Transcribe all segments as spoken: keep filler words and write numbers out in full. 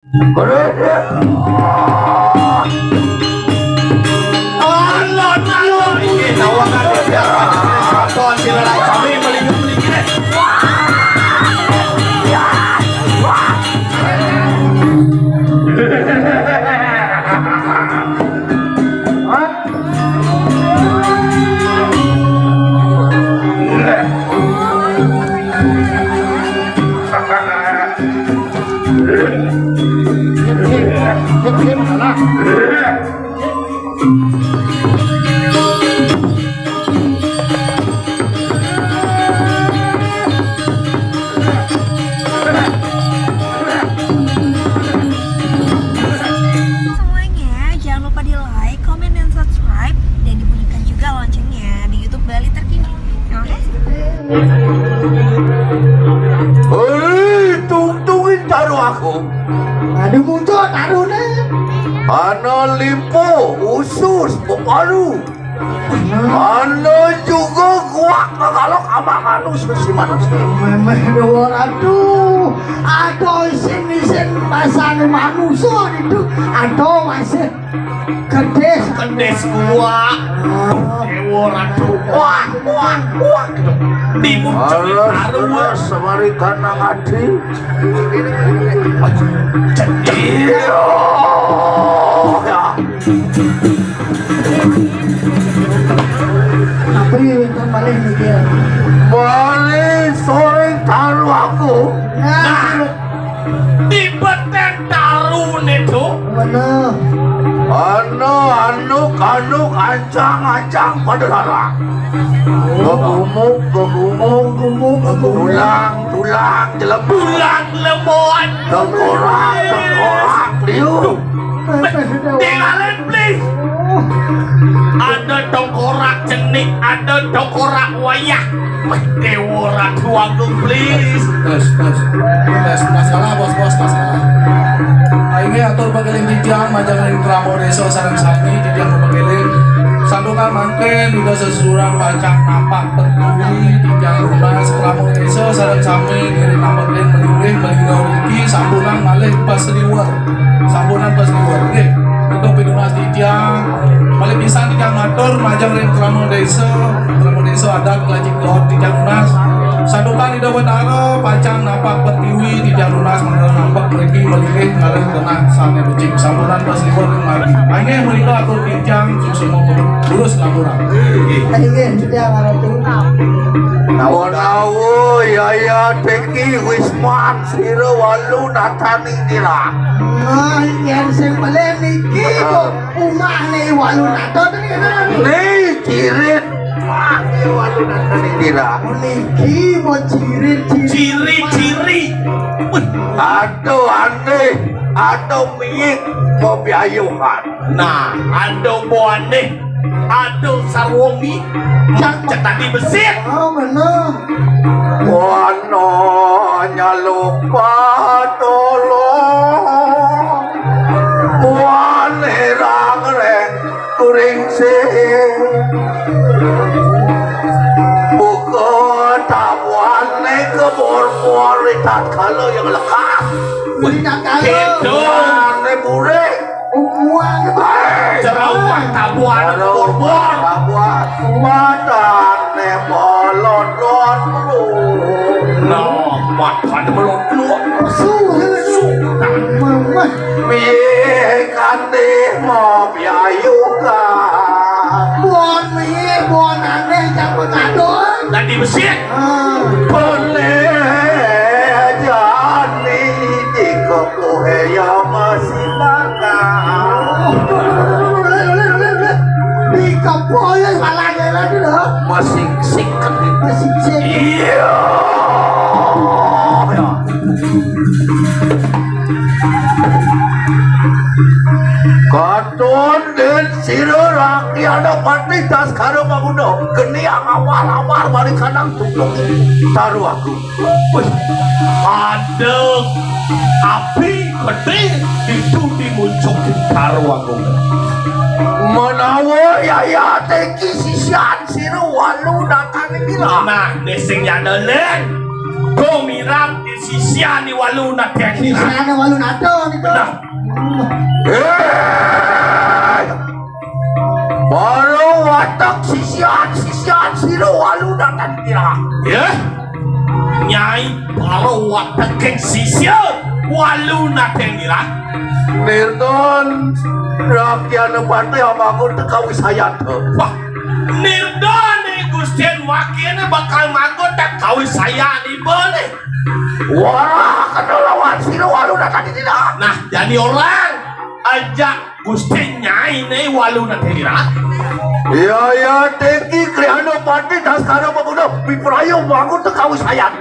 Alah, alah, iki nawangan ya. Apa sira lagi melingkar-melingkar? Semuanya, jangan lupa di like, comment, dan subscribe, dan dibunyikan juga loncengnya di YouTube Bali Terkini. Terima kasih. Hei, tungtungin taruh aku. Aduh, muncul taruh nih. Ana limpo, usus, peparu. Ana juga guak ngegalok ama manus, si manus. Memeh dua ratu. Aduh, isin-isin pasane manusia itu. Aduh, masih kedis. Kedis guak. Oh. Dewa ratu. Wah, wah, wah. Timun cemit. Alas, taruh. Alas, semari kanang ati. Cedil. Ya. Tapi itu malih mikir. Malih sore taruh aku. Nah, di beten taruh nih tuh. Mana? Anu, anu, anu, kancang, kancang pada larang. Gegumuk, gegumuk, gegumuk, gegumuk. Tulang, tulang, jelebon. Tulang jelebon. Tengkorak, tengkorak, liu. Tinggalin, please. Ada tengkorak cenik, ada tengkorak wayah. Dewa Ratu Agung, please. Tes, tes. Tes, masalah, bos, bos, masalah. Aing atur pageling titiang, majeng ring krama desa sareng sami, titiang pageling. Santukan mangkin, Ida sesuunan pacang napak pertiwi, titiang nunas krama desa sareng sami, ngiring nampakin meliwih, melingga riki, sampunang malih pasliwer. Sampunang pasliwer. Nggih. Itu pinunas titiang. Malih pisan titiang matur, majeng ring krama desa, krama desa adat Kelajik Kelod titiang nunas. Santukan Ida Betara, pacang napak pertiwi, titiang nunas mangda napak mriki meliwih ngalih genah sane becik. Sampunang pasliwer ring margi. Mangke menika atur titiang, suksma purus lampurang. Inggih, titiang ratu. Nawa-nawa, Yaya Teki Wisman, sira walu nataning nira. Nah, yen sing pelih niki kok umahne walu nata tadi kan? Nih, cirit. Umahne walu nataning nira. Niki mau cirit, cirit. Ciri-ciri. Wih. Aduh, aneh. Aduh, miyik. Mau biayuhan. Nah, aduh, mau aneh. Aduh, sarwomi. Cak, cak tadi besit. Oh, bener. Wana nyaluk patulung. Wan herang reng kuring sing. Buka tabuane kebor-bor tatkala yang lekas. Wih, tatkala. Gitu. Wane burih. Buang. Hei. Ceramah tabuan borbor. Tabuan. Matane melodot. Nah, matane melodot. Suh. Suh. Mamah. Mikane mau biayuka. Bon mi, bon aneh, jangan adon. Tadi besit. Pelejani di kepuh ya masih makan. Di kepuh ya salah jalan dulu. Masih sikat. Masih sikat. Iya. Ya. Katon den sira rakyana pati taskara manguna. Geni awar-awar mari kanang tutuk taruh aku. Wih, ada api gede itu dimuncuk taruh aku. Menawa Yaya Teki sisian sira walu datang iki lah. Nah, nek sing nyandelen. Gumirat Sisian ni Walu Nateng Nira. Sisian ni Walu Nateng Nira. Nah. Éh! Para watek sisian, sisian sira Walu Nateng Nira. Ya. Nyai para watek sisian Walu Nateng Nira. Nirdan rakyana patih amangun teka wisayan. Wah, nirdan né Gusti Waké né bakal mangun teka wisayan iba né. Wah, kena lawan sira Walu Nateng Nira. Nah, jani orang ajak Gusti Nyai né Walu Nateng Nira. Ya, ya, teki kriana patih daskara baguna, pipraya mangun teka wisayan.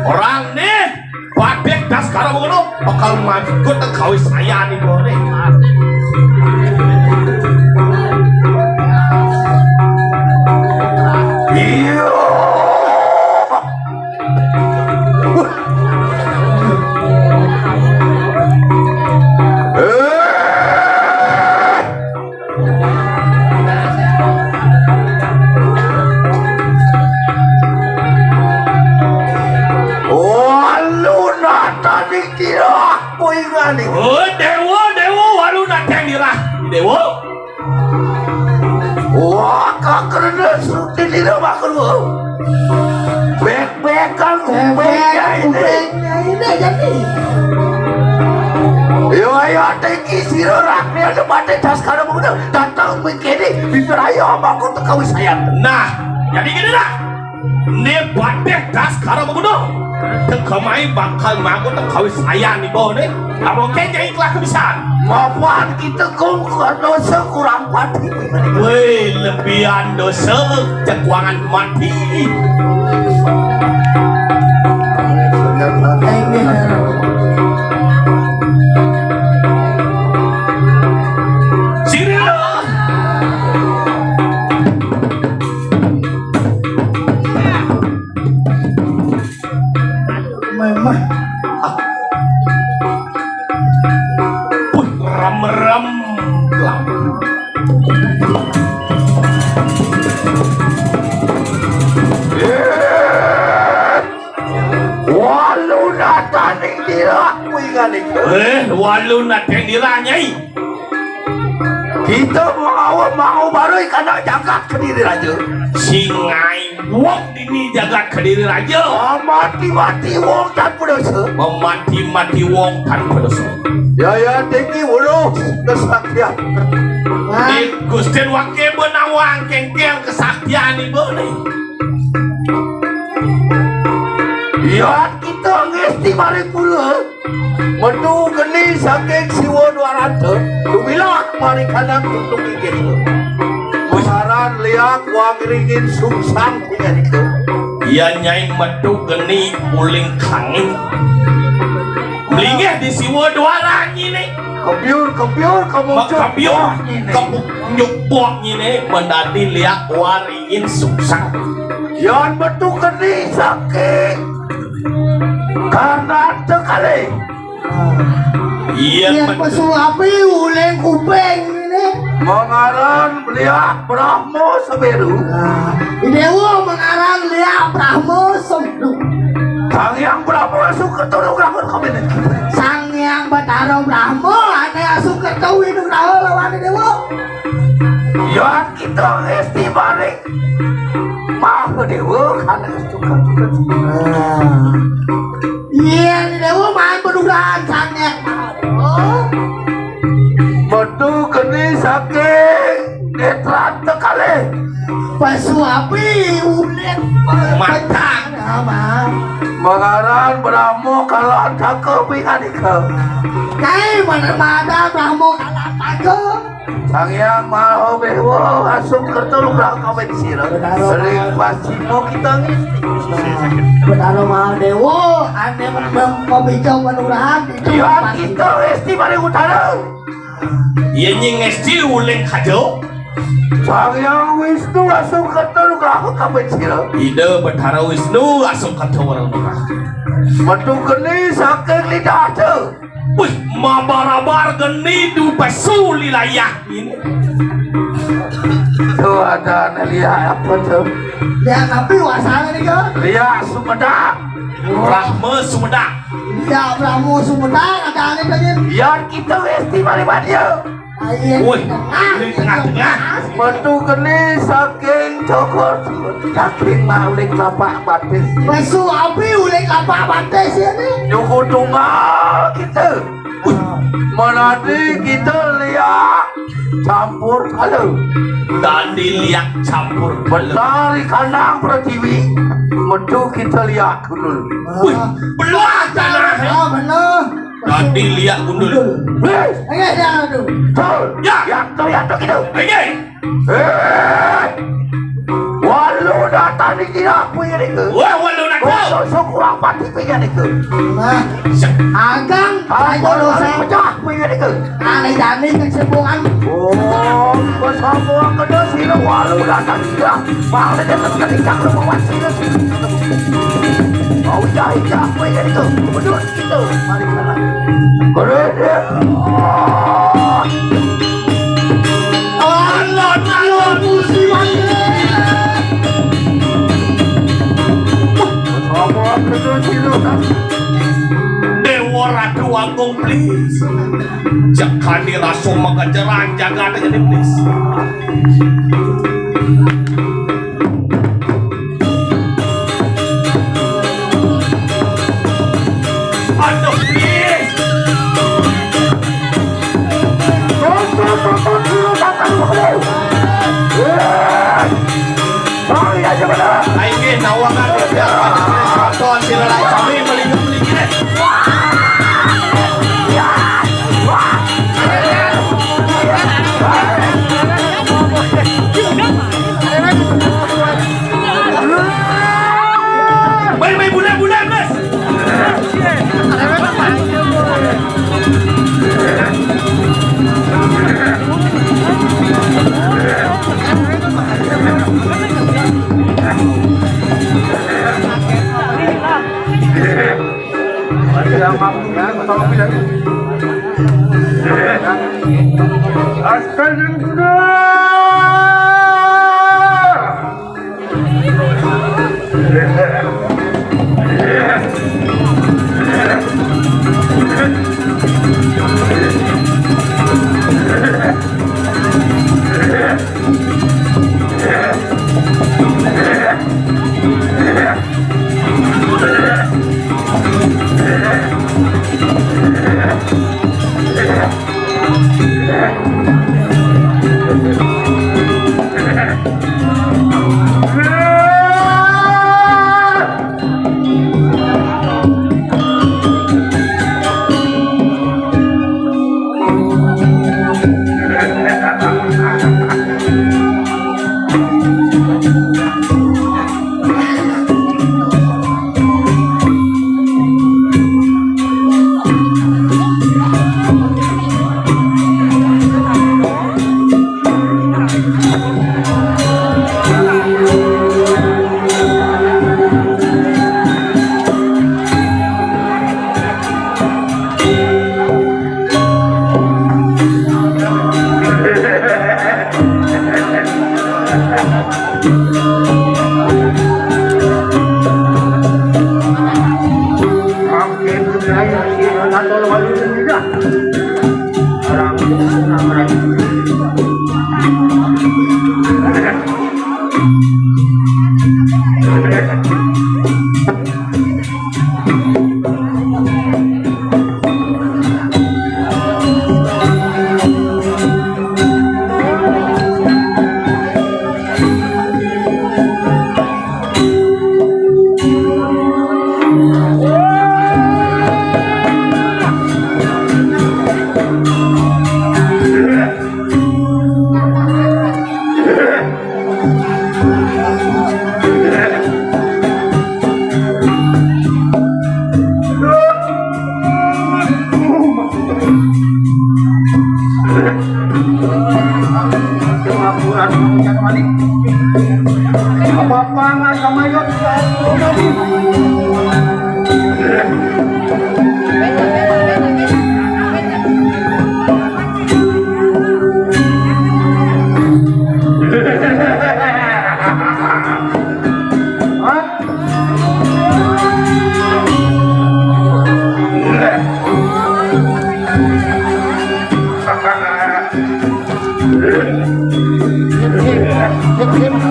Orang né patih daskara baguna bakal mangun teka wisayan iba né. Iya. Walu Nateng Nira, kowe ingani. Oh, Déwa, Déwa, Walu Nateng Nira. Déwa. Wah, kakrena sruti dina makrua. Bek-bekan kupingnya ini. Kupingnya ini jadi. Yo, ayo, teki sira rakyana patih daskara baguna. Datang mengkene, pipraya amangun teka wisayan. Nah, jadi gini dah. Né patih daskara baguna. Teka mai bakal mangun teka wisayan iba né. Amun kéné ikhlas pisan. Mapan kita kung dosa kurang pati. Wéh, lebihan dosa cekuangan mati. Sira. Memang. Puh, rem-rem. Walu Nateng Nira, kuwi ngene. Eh, Walu Nateng Nira, Nyai. Kita mau, mau baru kana jagat Kediri Raja. Sing ngai wong dini jagat Kediri Raja. Mamati-mati wong tanpa dosa. Mamati-mati wong tanpa dosa. Ya, ya, tinggi uruh kesaktian. Di Gusti Waké benawang kengkel kesaktian ibu nih. Ya, kita ngesti mari pula. Metu geni saking Siwa Dwaranta, dumilah mari kandang tutung inggih. Masaran liak wang ringin sungsang punya nika. Iya, Nyai, metu geni uling kangin. Melinggih di Siwa Dwaranyi né. Kebyur, kebyur, kemuncuk. Kebyur, kemuncuk boknyi né, mendadi liak wang ringin sungsang. Yan metu geni saking Karnataka kalih. Iya, yén betul. Pesu api uling kuping ini. Mengaran beliak Brahma Semeru. Nah, Déwa mengaran liak Brahma Semeru. Sang Hyang Brahma asuh keturun Brahma kami. Sang Hyang Batara Brahma ané asuh keturun Nugraha lawan Déwa. Yan kita ngesti maring Mahadéwa kana suka-suka. Nah. Iya, Déwa main beduran sanget. Metu geni saking netran tekalih. Pesu api ulit matang. Apa? Mengaran Brahma kalan saka pinganika. Kai mana madan Brahma kalan saka. Sang Hyang Maha Déwa asuh kerta lumrah kawin sira. Ring pasima kita ngesti. Betara Mahadéwa ané mem-, mem-, mabija manurahan itu. Iya, kita ngesti maring utara. Iya, Nyai, ngesti uling kaja. Sang Hyang Wisnu asuh kerta lumrah kawin sira. Ida Betara Wisnu asuh kerta lumrah. Metu geni saking lidah aja. Wih, mabar-abar geni du pesu lilayah ini. Tuh ada anak lihat apa tuh? Lihat tapi wasana nih, Kak. Lihat Sumedang. Brahma Sumedang. Lihat Brahma Sumedang, ada anak lagi. Biar kita westi mari dia. Ayo. Woi, di tengah-tengah. Metu kene saking Cokor, saking Maulik Lapak Batis. Mesu api ulik Lapak Batis ya nih. Nyuku tunggal kita. Menadi kita liak campur kala. Tadi liak campur kala. Betari kandang pertiwi. Metu kita liak gundul. Wih, belah tanah. Ah, benar. Tadi liak gundul. Wih. Oke, ya, aduh. Betul. Ya. Ya, betul, ya, betul gitu. Oke. Eh, walu datang di sini apa ya ni ke? Wah, walu datang. Kosong sekurang pati punya ni ke? Nah, agang, ayo dosa. Pecah punya ni ke? Aneh-aneh kecembuhan. Oh, bersama kena sila walu datang juga. Bang, dia datang ketika rumah sila. Mau jahit apa ya ni ke? Betul. Itu, mari kita. Keren ya. Allah, Allah, musibah. Apa kena sila? Dewa Ratu Agung, please. Jakani raso makajaran jagat aja nih, please. Aduh, please. Ayo, nawangan, sila kami melingkar-melingkar. Baik, baik, bulan, bulan, Mas. Askal yang sudah.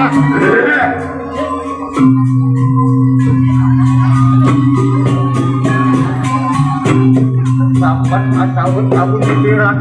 Sambat asawut aku pikiran.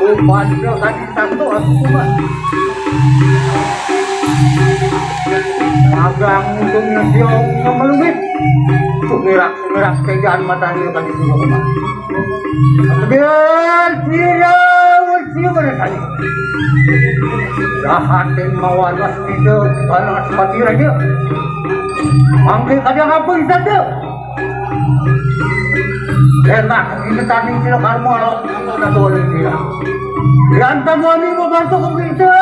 Upadra kadi sato aku kumat. Magang ujungnya siung ngemelungit. Kumirak-mirak tegaan matanya kadi suruh kumat. Biar sira wesi mereka. Rahatin mawaras kita panas mati raja. Mangke kadang apa saja. Enak, ini tadi kira kamu kalau aku udah boleh dia. Berantem ini mau bantu kita.